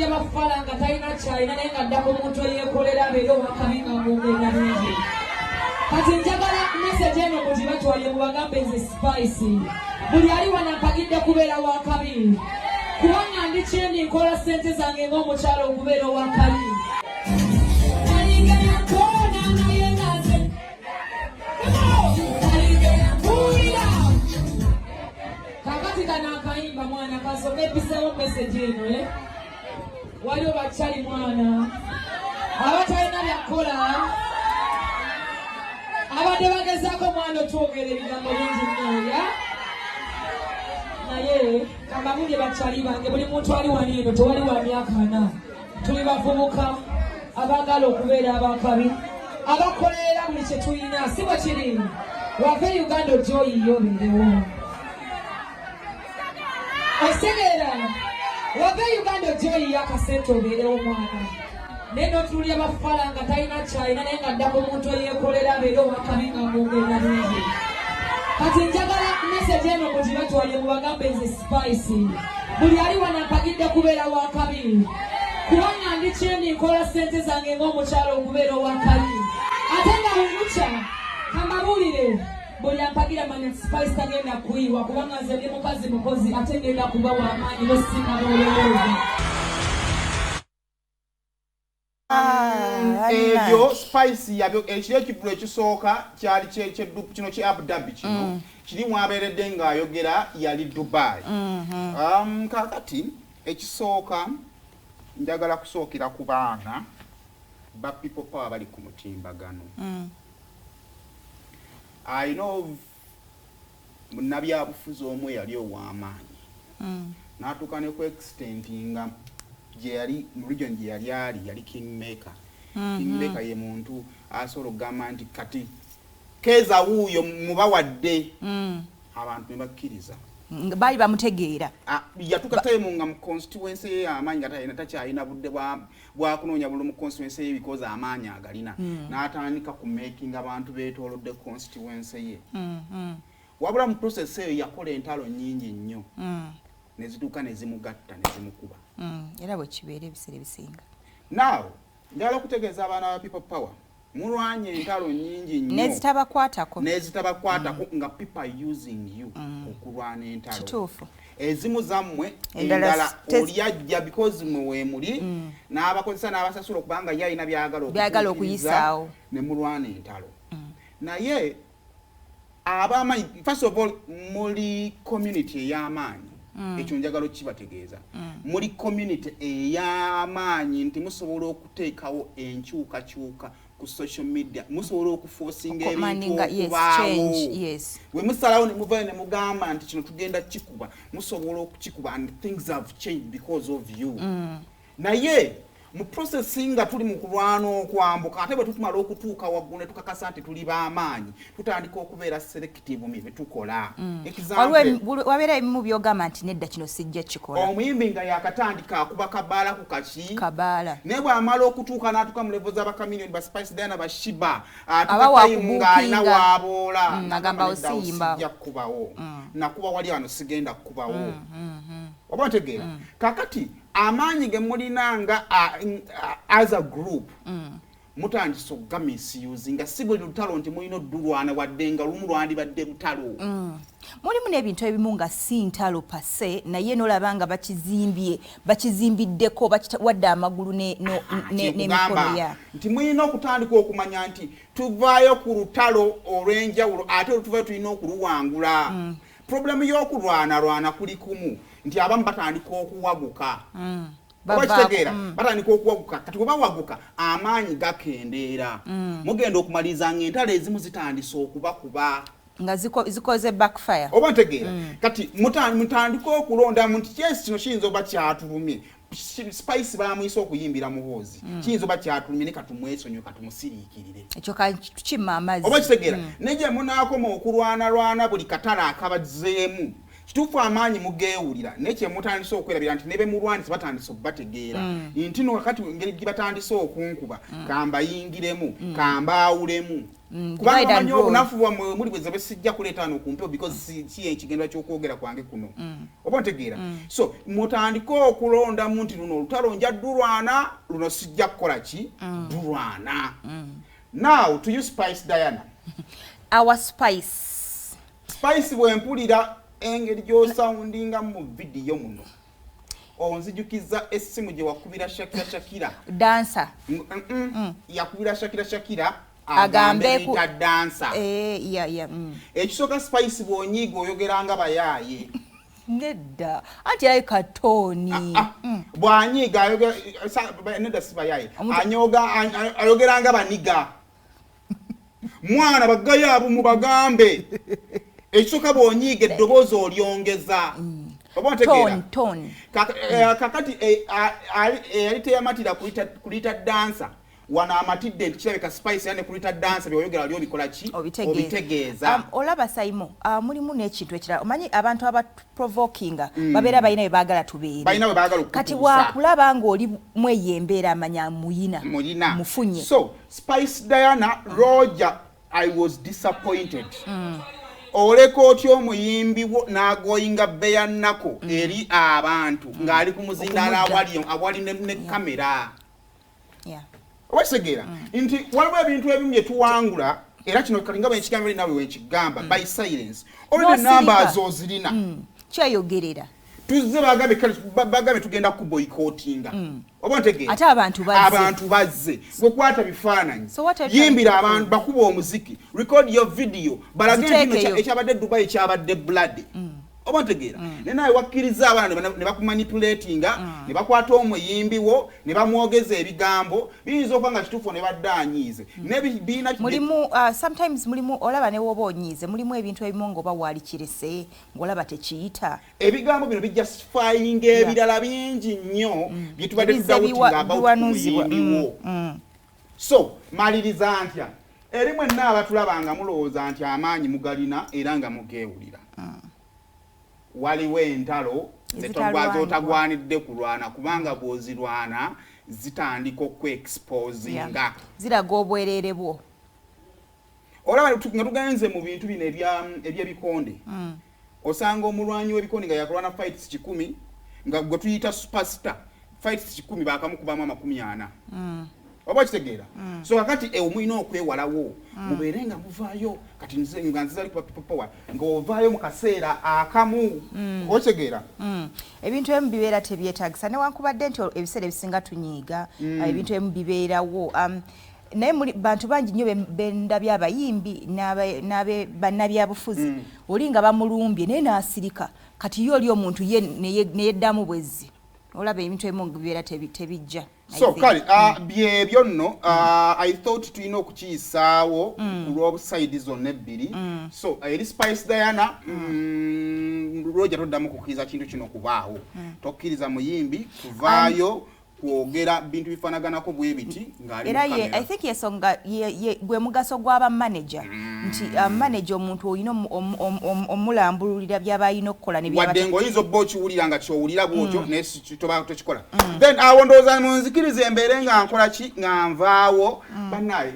N'otunuulira bafala nga talina kyalina, naye nga dda ku muntu eyeekolera abeere owakabi nga mwongera bingi. Kati njagala message eno mugibatwalire, mubagambe nze Spice, buli ali wano ampagidde kubeera wakabi, kubanga ndi kyendi nkola ssente zange ng'omukyalo okubeera owakabi. Alinga yakoona naye nga nze. Alinga yakuulira. Kakati kano akayimba, mwana, kasooka episewo message eno, eh? Waliwo bakyali mwana abatalina byakukola, abadde bagezaako, mwana, otwogera ebigambo bingi nnyo ya, naye kamabulye bakyali bange, buli muntu ali wano eno, tewali wa myaka 40, tuli bavubuka abaagala okubeera abakabi, abakolerera buli kye tulina. Si bwe kiri? Wava e Uganda ojja oyiye obeerewo, okitegeera? Wava e Uganda ojja oyiye akasente obeerewo, mwana, naye n'otunuulira bafala nga talina kyalina, naye nga dda ku muntu eyeekolera abeere owakabi nga mwongera bingi. Kati njagala message eno mugibatwalire, mubagambe nze Spice, buli ali wano ampagidde kubeera wakabi, kubanga ndi kyendi nkola ssente zange ng'omukyalo okubeera owakabi. Ate nga buli lukya kambabuulire, buli ampagira manya Spice tagenda kuyiwa, kubanga nze ndi mukazi mukozi, ate ngenda kuba w'amaanyi nosinga n'olowooza. Ebyo Spice yabyo. Ekiro ekivulu ekisooka kyali kino kye Abu Dhabi, kino kiri mwabeeredde ng'ayogera yali Dubai. Kaakati ekisooka njagala kusookera ku baana ba People Power bali ku mutimbagano. Alina munnabyabufuzi omu eyali ow'amaanyi n'atuuka ne ku extent nga gye yali mu region gye yali ali, yali kingmaker. Kingmaker ye muntu asobola okugamba nti kati keeza wuuyo mubawadde, abantu ne bakkiriza. Nga baali bamutegeera. Ah, yatuuka time nga mu constituency ye amaanyi nga takyalina budde bwa kunoonya bulu mu constituency ye, because amaanyi agalina n'atandika ku making abantu beetoolodde constituency ye. Wabula mu process eyo yakola entalo nnyingi nnyo, ne zituuka ne zimugatta ne zimukuba. Era bwe kibeera ebiseera ebisinga. Now njagala okutegeeza abaana ba People Power, mulwanye entalo nnyingi nnyo nezitabakwatako. Nezitabakwatako, nga people are using you okulwana entalo ezimu zammwe. Endala endala oli ajja because mwe weemuli n'abakozesa n'abasasula okubanga ye alina byagala Byagala okutuukiriza, okuyisaawo. Ne mulwana entalo. Naye ab'amaanyi, first of all, muli community ey'amaanyi. Ekyo njagala okukibategeeza, muli community ey'amaanyi nti musobola okuteekawo enkyukakyuka ku social media, musobola okuforcinga ebintu Okucommandinga, yes, okubaawo. change, yes. Bwe musalawo ne muvayo ne mugamba nti kino tugenda kikuba, musobola okukikuba, and things have changed because of you. Naye mu process nga tuli mu kulwana okwambuka, ate bwe tutumala okutuuka waggulu ne tukakasa nti tuli b'amaanyi, tutandika okubeera selective mu bye tukola. Waliwo Example, wabeera ebimu byogamba nti nedda, kino sijja kikola. Omuyimbi nga yakatandika akuba kabaala ku kaki kabaala. Naye bw'amala okutuuka n'atuuka mu level z'Abachameleone, ba Spice Diana, ba Sheebah, Aba atuuka time ng'alina wakubuukinga. waaboola. Agamba awo Nedda, awo siyimba. sijja kukubawo, nakuba wali wano, sigenda kukubawo. Oba otegeera? Kakati amaanyi ge mulina nga as a group, mutandise okuga misuse, nga si buli lutalo nti mulina oddulwana, wadde nga lumu lwandibadde lutalo. Mulimu n'ebintu ebimu nga si ntalo per se, naye nolaba nga bakizimbye, bakizimbiddeko, wadde amagulu Kyekugamba n'emikono ya nti mulina okutandika okumanya nti tuvaayo ku lutalo olw'enjawulo, ate olutuvayo tulina okuluwangula. Problemu y'okulwanalwana kuli kumu nti abamu batandika okuwaguka. Oba kitegeera? Batandika okuwaguka. Kati bwe bawaguka, amaanyi gakendeera. Mugenda okumaliriza nga entalo ezimu zitandise okubakuba nga zikoze backfire. Oba ntegeera? Kati mutandike okulondamu nti kyesi kino kiyinza oba kyatulumye. Spice bamuyise okuyimbira Muhoozi, kiyinza oba kyatulumye, ne katumwesonyiwe, katumusiriikirire. Ekyo tukimma amazzi. Oba kitegeera? Naye gye munaakoma okulwanalwana buli katale akabazzeemu. Kituufu, amaanyi mugeewulira, naye kyemutandise okwerabira nti nebe mulwanisa batandise okubategeera nti no kakati engeri gye batandise okunkuba, kambayingiremu, kambaawulemu, kubanga Divide and omanyi rule. obunafu bwammwe muli bweze besijja kuleeta wano kumpewo, because si ekigendera ky'okwogera kwange kuno, oba ntegeera? So mutandike okulondamu nti luno olutalo nja ddulwana, luno sijja kukola ki dulwana. Now to you, Spice Diana. Our Spice. Spice, bwe mpulira engeri gy'osoundinga mu vidiyo muno, onzijukiza essimu gye wakubira Shakira. Shakira Dancer. Yakubira Shakira, Shakira agambe agambe Rita dancer. Eh, yeah. Ekisooka, Spice, bw'onyiiga oyogera nga bayaaye. Nedda, anti yali katooni. Ah, bw'anyiiga ayogera nedda, si bayaaye. Anyoga ayogera nga baniga mwana bagayaabu mubagambe. Ekisooka, bw'onyiiga eddoboozi olyongeza, oba ontegeera? Tone, tone. Kakati eyali teyamatira kulita dancer, wano amatidde nti kirabika Spice yane kulita dancer byoyogera wali obikola ki? Obitegeeza. Obitegeeza. Olaba Saimo, mulimu n'ekintu ekirala. Omanyi abantu abaprovokinga babeera balina bye baagala tubeere. Balina bwe baagala Kati okutuusa. bwakulaba ng'oli mweyo embeera, amanya muyina. Mulina. Mufunye. So Spice Diana, Roger, I was disappointed. Oleka otya omuyimbi wo n'agoyinga beya nnako eri abantu ng'ali ku muzindaalo Okumudda. awali ne kamera? Oba kitegeera nti waliwo ebintu ebimu bye tuwangula, era kino kati nga bwenkigamba eri nawe wenkigamba, by silence olwo N'osirika. Numbers ozirina. Kyeyogerera. Tuzze bagambe kale, bagambe tugenda kuboycottinga, oba ntegeera? Ate abantu bazze. Abantu bazze, gwekwata bifaananyi, So what are you trying yimbira to abantu, bakuba omuziki, record your video, balage nti no Ziteekeyo. Ekyabadde Dubai kyabadde blood, oba ntegeera? Naye nawe wakkiriza abaana ne bakumanipulatinga, ne bakwata omuyimbi wo ne bamwogeza ebigambo biyinza okuba nga kituufu ne badde anyiize ne biina. Mulimu sometimes mulimu, olaba ne woba onyiize, mulimu ebintu ebimu ng'oba waali kirese ng'olaba tekiyita. Ebigambo bino bijustifyinga ebirala bingi nnyo bye tubadde Ebizze tudoubtinga about biwanuzibwa. muyimbi wo. So maliriza ntya eri mwenna abatulaba nga mulowooza nti amaanyi mugalina era nga mugeewulira? Waliwo entalo Ezitalwanibwa. z'otagwanidde kulwana, kubanga bw'ozirwana zitandika okweexposinga. Ziraga obwereere bwo. Olaba nga tugenze mu bintu bino ebyebikonde, osanga omulwanyi w'ebikonde nga yakulwana fights 100, nga gwe tuyita superstar, fights 100 bakamukubamu 40, oba kitegeera? So kakati ewo mulina okwewalawo, mubeere nga muvaayo. Kati nze nga nziza ali people power, ng'ovaayo mu kaseera akamu, oba kitegeera? Ebintu ebimu bibeera tebyetagisa, newankubadde nti ebiseera ebisinga tunyiiga, ebintu ebimu bibeerawo. Naye muli bantu bangi nnyo bendabye abayimbi n'abe bannabyabufuzi, oli nga bamulumbye naye n'asirika. Kati ye oli omuntu ye neyeddamu bwezzi. Olaba ebintu ebimu bibeera tebijja. I So think. Kale byebyo nno, I thought tulina okukiyisaawo ku lw'obusaidi zonna ebbiri. So eri Spice Diana, Roger, toddamu kukkiriza kintu kino kubaawo. Tokkiriza muyimbi kuvaayo kwogera bintu bifaanaganako bwe biti ng'ali mu Era ye kamera. I think yesonga gwe mugaso gw'aba manager, nti manager omuntu olina omulambululira by'aba alina okukola ne by'aba Wadde ng'oyinza obba okiwulira nga kyowulira bwotyo, naye toba tokikola. Then awo ndowooza munzikiriza embeere nga nkola ki, nga nvaawo, bannaye.